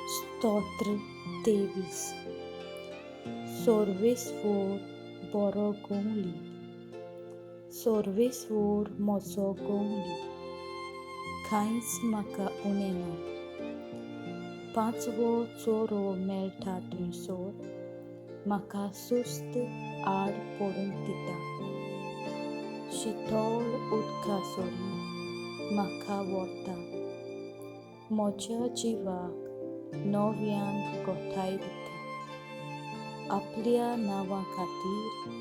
स्तोत्र 23. सर्वेस्वर बरो गवळी, सर्वेस्वर म्हजो गवळी, कांयच म्हाका उणें ना. पांचवो चोरो मेळटा थंयसर म्हाका सुस्त आड पडूंक दिता. शितळ उदका सरीं म्हाका व्हरता. म्हज्या जिवाक नव्यान गोठाय दिता. आपल्या नांवा खातीर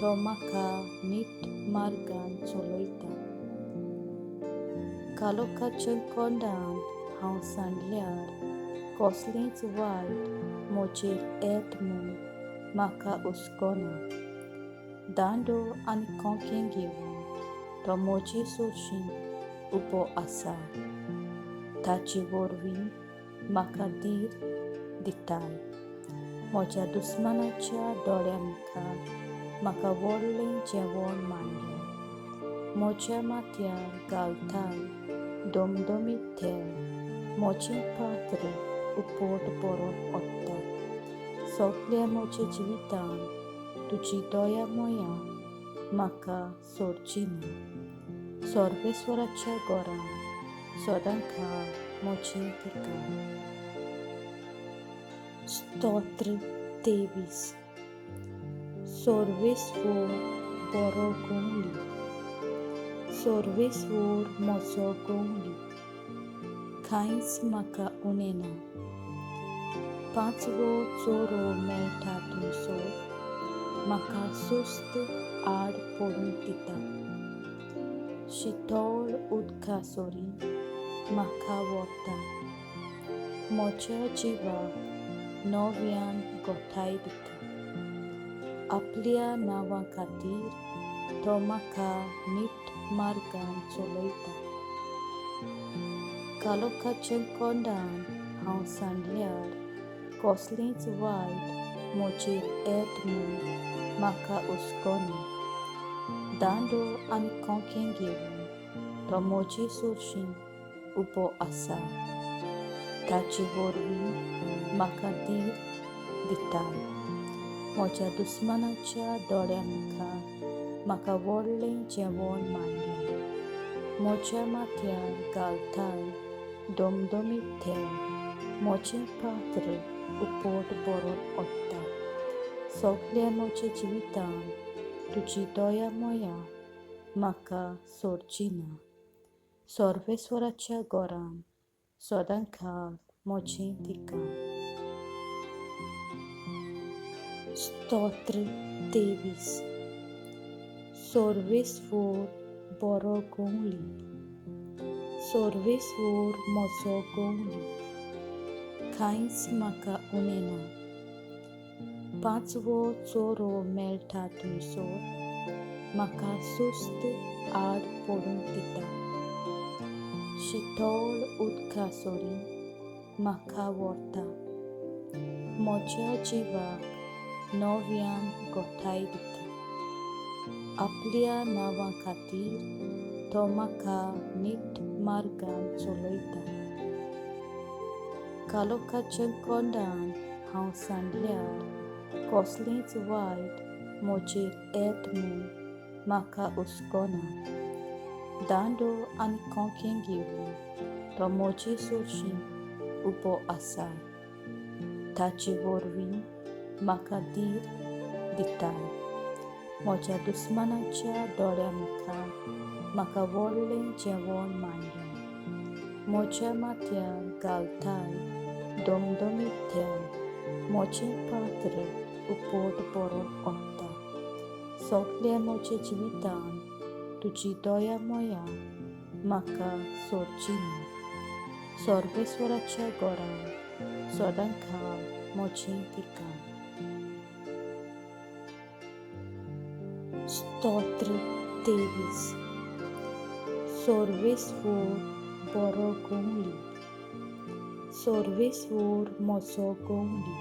तो म्हाका नीट मार्गान चलयता. काळोखाच्या कोंडांत हांव सांडल्यार कसलेंच वायट म्हजेर येत म्हूण म्हाका हुस्को ना. दांडो आनी खोंकें घेवन तो म्हजे सरशीं उबो आसा. ताचे वरवीं म्हाका धीर दिताय. म्हज्या दुस्मानाच्या दोळ्यां मुखार म्हाका व्हडलें जेवण मांडलें. म्हज्या माथ्यार घालताय दमदमीत तेल. म्हजें पात्र उपट भरून ओतता. सगल्या म्हज्या जिवितांत तुजी दया माया म्हाका सोडची ना. सर्वेस्वराच्या घरांत सदांकाळ म्हजें ठिकाण. स्तोत्र 23. सर्वेस्वर बरो गवळी, सर्वेस्वर म्हजो गवळी, कांयच म्हाका उणें ना. पांचवो चोरो मेळटा थंयसर म्हाका सुस्त आड पडूंक दिता. शितळ उदका सरीं म्हाका व्हरता. म्हज्या जिवाक नव्यान गोठाय दिता. आपल्या नांवा खातीर तो म्हाका नीट मार्गान चलयता. काळोखाच्या कोंडांत हांव सांडल्यार कसलेंच वायट म्हजेर येत म्हूण म्हाका हुस्को ना. दांडो आनी खोंकें घेवन तो म्हजे सरशीं उबो आसा. ताचे वरवीं म्हाका धीर दिताय. म्हज्या दुस्मानाच्या दोळ्यां मुखार म्हाका व्हडलें जेवण मांडलें. म्हज्या माथ्यार घालताय दमदमीत तेल. म्हजें पात्र उपट भरून ओतता. सगल्या म्हज्या जिवितांत तुजी दया माया म्हाका सोडची ना. सर्वेस्वराच्या घरांत सदांकाळ म्हजें ठिकाण. स्तोत्र 23. सर्वेस्वर बरो गवळी, सर्वेस्वर म्हजो गवळी, कांयच म्हाका उणें ना. पांचवो चोरो मेळटा थंयसर म्हाका सुस्त आड पडूंक दिता. शितळ उदका सरीं म्हाका व्हरता. म्हज्या जिवाक नव्यान गोठाय दिता. आपल्या नांवा खातीर तो म्हाका नीट मार्गान चलयता. काळोखाच्या कोंडांत हांव सांडल्यार कसलेंच वायट म्हजेर येत म्हूण म्हाका हुस्को ना. दांडो आनी खोंकें घेवन तो म्हजे सरशीं उबो आसा. ताचे वरवीं म्हाका धीर दिताय. म्हज्या दुस्मानाच्या दोळ्यां मुखार म्हाका व्हडलें जेवण मांडलें. म्हज्या माथ्यार घालताय दमदमीत तेल. म्हजें पात्र उपट भरून ओतता. सगल्या म्हज्या जिवितांत तुजी दया माया म्हाका सोडची ना. सर्वेस्वराच्या घरांत सदांकाळ म्हजें ठिकाण. स्तोत्र 23. सर्वेस्वर बरो गवळी, सर्वेस्वर म्हजो गवळी,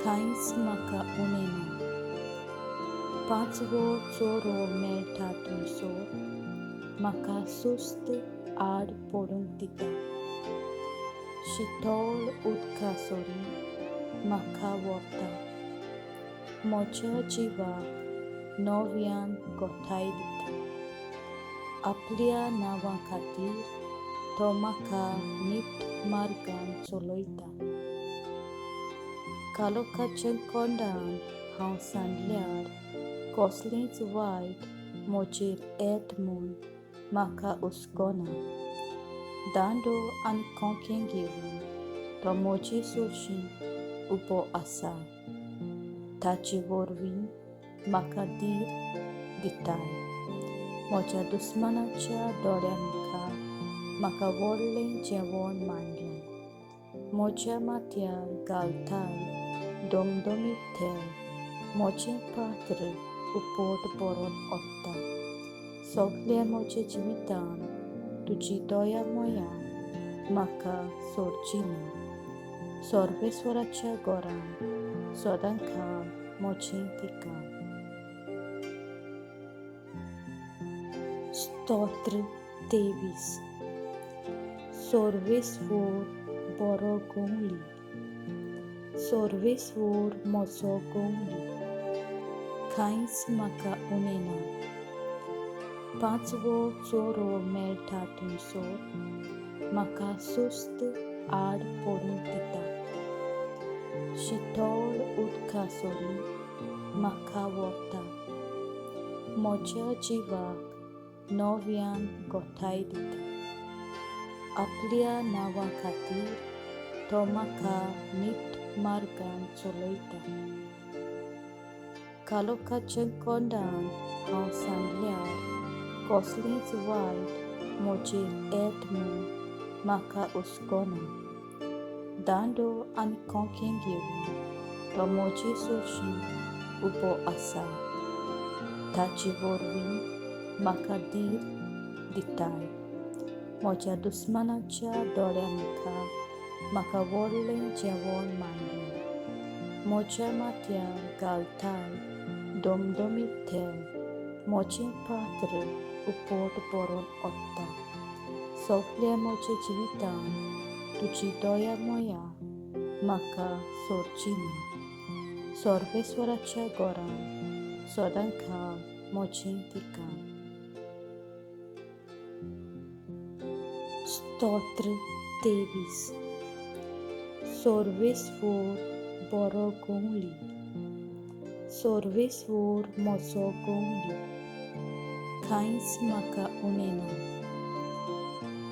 कांयच म्हाका उणें ना. पांचवो चोरो मेळटा थंयसर म्हाका सुस्त आड पडूंक दिता. शितळ उदका सरीं म्हाका व्हरता. म्हज्या जिवाक नव्यान गोठाय दिता. आपल्या नांवा खातीर तो म्हाका नीट मार्गान चलयता. काळोखाच्या कोंडान हांव सांडल्यार कसलेंच वायट म्हजेर येत म्हूण म्हाका हुस्को ना. दांडो आनी खोंकें घेवन तो म्हजे सरशीं उबो आसा. ताचे वरवीं म्हाका धीर दिताय. म्हज्या दुस्मानाच्या दोळ्यां मुखार म्हाका व्हडलें जेवण मांडलें. म्हज्या माथ्यार घालताय दमदमीत तेल. म्हजें पात्र उपट भरून ओतता. सगल्या म्हज्या जिवितान तुजी दया माया म्हाका सोडची ना. सर्वेस्वराच्या घरान सदांकाळ म्हजें ठिकाण. स्तोत्र 23. सर्वेस्वर बरो गवळी. सर्वेस्वर म्हजो गवळी, कांयच म्हाका उणें ना. पांचवो चोरो मेळटा थंयसर म्हाका सुस्त आड पडूंक दिता. शितळ उदका सरीं म्हाका व्हरता. म्हज्या जिवाक नव्यान गोठाय दिता. आपल्या नांवा खातीर तो म्हाका नीट मार्गान चलयता. काळोखाच्या कोंडान हांव सांडल्यार कसलेंच वायट म्हजेर येत म्हूण म्हाका हुस्को ना. दांडो आनी खोंकें घेवन तो म्हजे सरशीं उबो आसा. ताचे वरवीं म्हाका धीर दिताय. म्हज्या दुस्मानाच्या दोळ्यां मुखार म्हाका व्हडलें जेवण मांडलें. म्हज्या माथ्यार घालताय दमदमीत तेल. म्हजें पात्र उपट भरून ओतता. सगल्या म्हज्या जिवितान तुजी दया माया म्हाका सोडची ना. सर्वेस्वराच्या घरान सदांकाळ म्हजें ठिकाण. स्तोत्र 23. सर्वेस्वर बरो गवळी. सर्वेस्वर म्हजो गवळी, कांयच म्हाका उणें ना.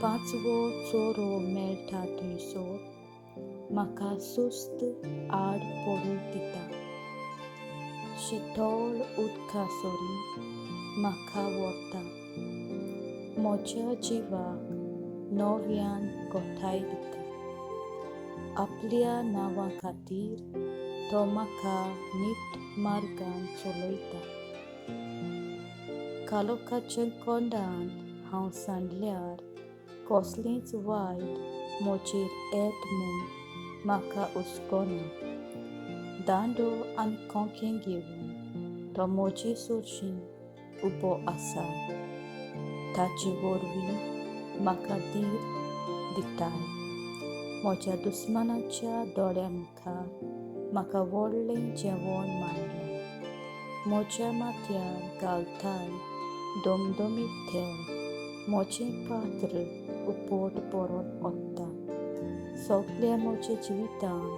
पांचवो चोरो मेळटा थंयसर म्हाका सुस्त आड पडूंक दिता. शितळ उदका सरीं म्हाका व्हरता. म्हज्या जिवाक नव्यान गोठाय दिता. आपल्या नांवा खातीर तो म्हाका नीट मार्गान चलयता. काळोखाच्या कोंडान हांव सांडल्यार कसलेंच वायट म्हजेर येत म्हूण म्हाका हुस्को ना. दांडो आनी खोंकें घेवन तो म्हजे सरशीं उबो आसा. ताचे वरवीं म्हाका धीर दिताय. म्हज्या दुस्मानाच्या दोळ्यां मुखार म्हाका व्हडलें जेवण मांडलें. म्हज्या माथ्यार घालताय दमदमीत तेल. म्हजें पात्र उपट भरून ओतता. सगल्या म्हज्या जिवितान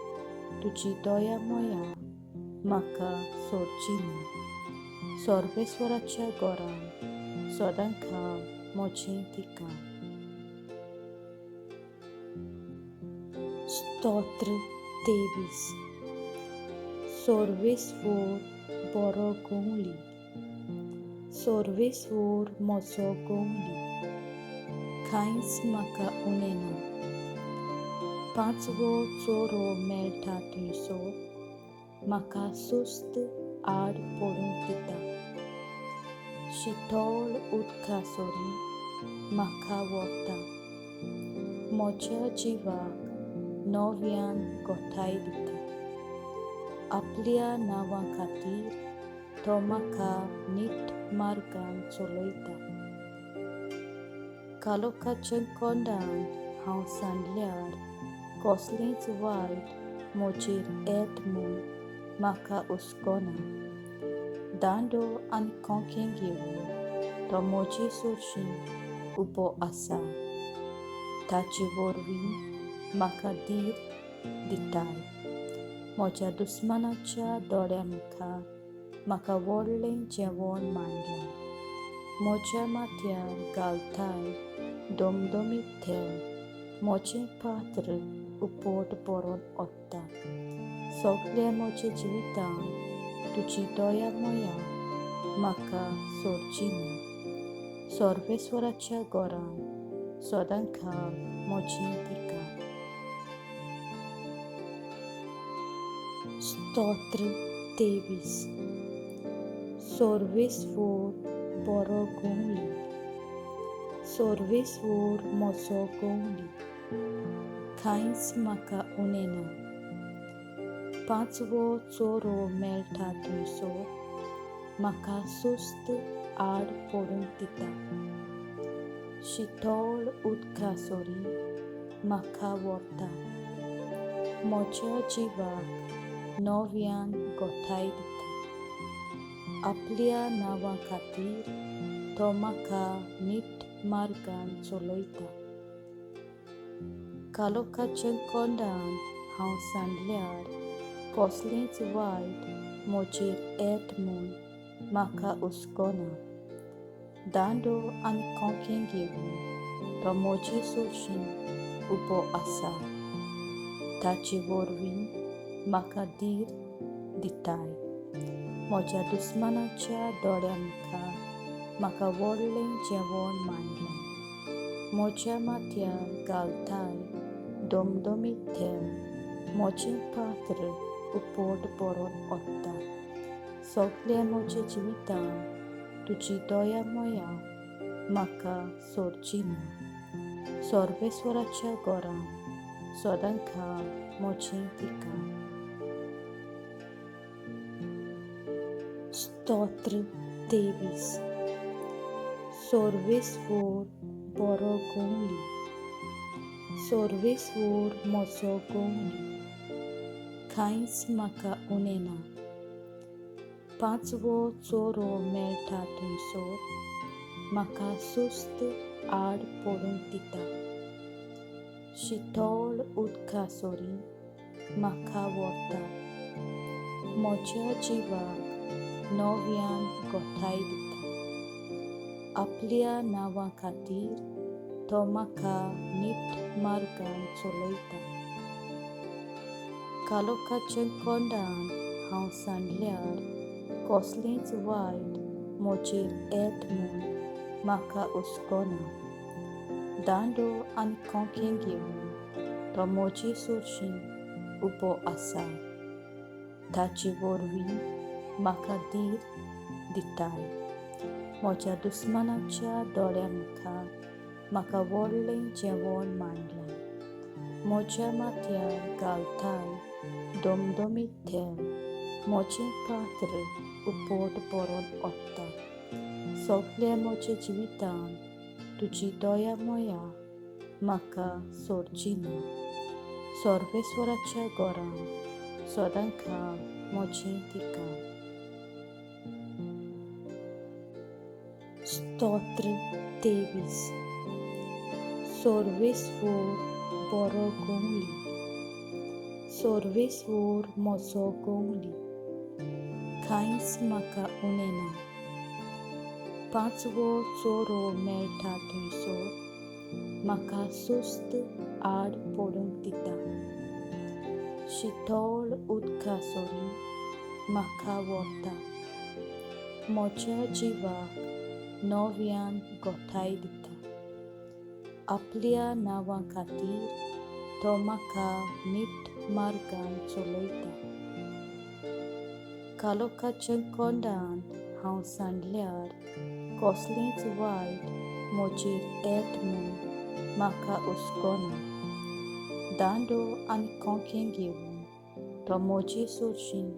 तुजी दया माया म्हाका सोडची ना. सर्वेस्वराच्या घरान सदांकाळ म्हजें ठिकाण. स्तोत्र 23. सर्वेस्वर बरो गवळी. सर्वेस्वर म्हजो गवळी, कांयच म्हाका उणें ना. पांचवो चोरो मेळटा थंयसर म्हाका सुस्त आड पडूंक दिता. शितळ उदका सरीं म्हाका व्हरता. म्हज्या जिवाक नव्यान गोठाय दिता. आपल्या नांवा खातीर तो म्हाका नीट मार्गान चलयता. काळोखाच्या कोंडान हांव सांडल्यार कसलेंच वायट म्हजेर येत म्हूण म्हाका हुस्को ना. दांडो आनी खोंकें घेवन तो म्हजे सरशीं उबो आसा. ताचे वरवीं म्हाका धीर दिताय. म्हज्या दुस्मानाच्या दोळ्यां मुखार म्हाका व्हडलें जेवण मांडलां. म्हज्या माथ्यार घालताय दमदमीत तेल. म्हजें पात्र उपट भरून ओतता. सगल्या म्हज्या जिवितांत तुजी दया माया म्हाका सोडची ना. सर्वेस्वराच्या घरांत सदांकाळ म्हजें ठिकाण. स्तोत्र 23. सर्वेस्वर बरो गवळी. सर्वेस्वर म्हजो गवळी, कांयच म्हाका उणें ना. पांचवो चोरो मेळटा थंयसर म्हाका सुस्त आड पडूंक दिता. शितळ उदका सरीं म्हाका व्हरता. म्हज्या जिवाक नव्यान गोठाय दिता. आपल्या नांवा खातीर तो म्हाका नीट मार्गान चलयता. काळोखाच्या कोंडांत हांव सांडल्यार कसलेंच वायट म्हजेर येत म्हूण म्हाका हुस्को ना. दांडो आनी खोंकें घेवन तो म्हजे सरशीं उबो आसा. ताचे वरवीं म्हाका धीर दिताय. म्हज्या दुस्मानाच्या दोळ्यां मुखार म्हाका व्हडलें जेवण मांडलां. म्हज्या माथ्यार घालताय दमदमीत तेल. म्हजें पात्र उपट भरून ओतता. सगल्या म्हज्या जिवितांत तुजी दया माया म्हाका सोडची ना. सर्वेस्वराच्या घरांत सदांकाळ म्हजें ठिकाण. स्तोत्र 23. सर्वेस्वर बरो गवळी. सर्वेस्वर म्हजो गवळी, कांयच म्हाका उणें ना. पांचवो चोरो मेळटा थंयसर म्हाका सुस्त आड पडूंक दिता. शितळ उदका सरीं म्हाका व्हरता. म्हज्या जिवाक नव्यान गोठाय दिता. आपल्या नांवा खातीर तो म्हाका नीट मार्गान चलयता. काळोखाच्या कोंडांत हांव सांडल्यार कसलेंच वायट म्हजेर येत म्हूण म्हाका हुस्को ना. दांडो आनी खोंकें घेवन तो म्हजे सरशीं उबो आसा. ताचे वरवीं म्हाका धीर दिताय. म्हज्या दुस्मानाच्या दोळ्यां मुखार म्हाका व्हडलें जेवण मांडलां. म्हज्या माथ्यार घालताय दमदमीत तेल. म्हजें पात्र उपट भरून ओतता. सगल्या म्हज्या जिवितांत तुजी दया माया म्हाका सोडची ना. सर्वेस्वराच्या घरांत सदांकाळ म्हजें ठिकाण. स्तोत्र 23. सर्वेस्वर बरो गवळी. सर्वेस्वर म्हजो गवळी, कांयच म्हाका उणें ना. पांचवो चोरो मेळटा थंयसर म्हाका सुस्त आड पडूंक दिता. शितळ उदका सरीं म्हाका व्हरता. म्हज्या जिवाक नव्यान गोठाय दिता. आपल्या नांवा खातीर तो म्हाका नीट मार्गान चलयता. काळोखाच्या कोंडांत हांव सांडल्यार कसलेंच वायट म्हजेर येत म्हूण म्हाका हुस्को ना. दांडो आनी खोंकें घेवन तो म्हजे सरशीं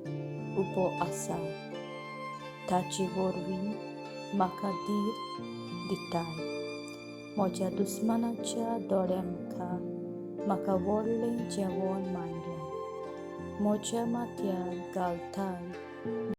उबो आसा. ताचे वरवीं म्हाका धीर दिताय. म्हज्या दुस्मानाच्या दोळ्यां मुखार म्हाका व्हडलें जेवण मांडलां. म्हज्या माथ्यार घालताय.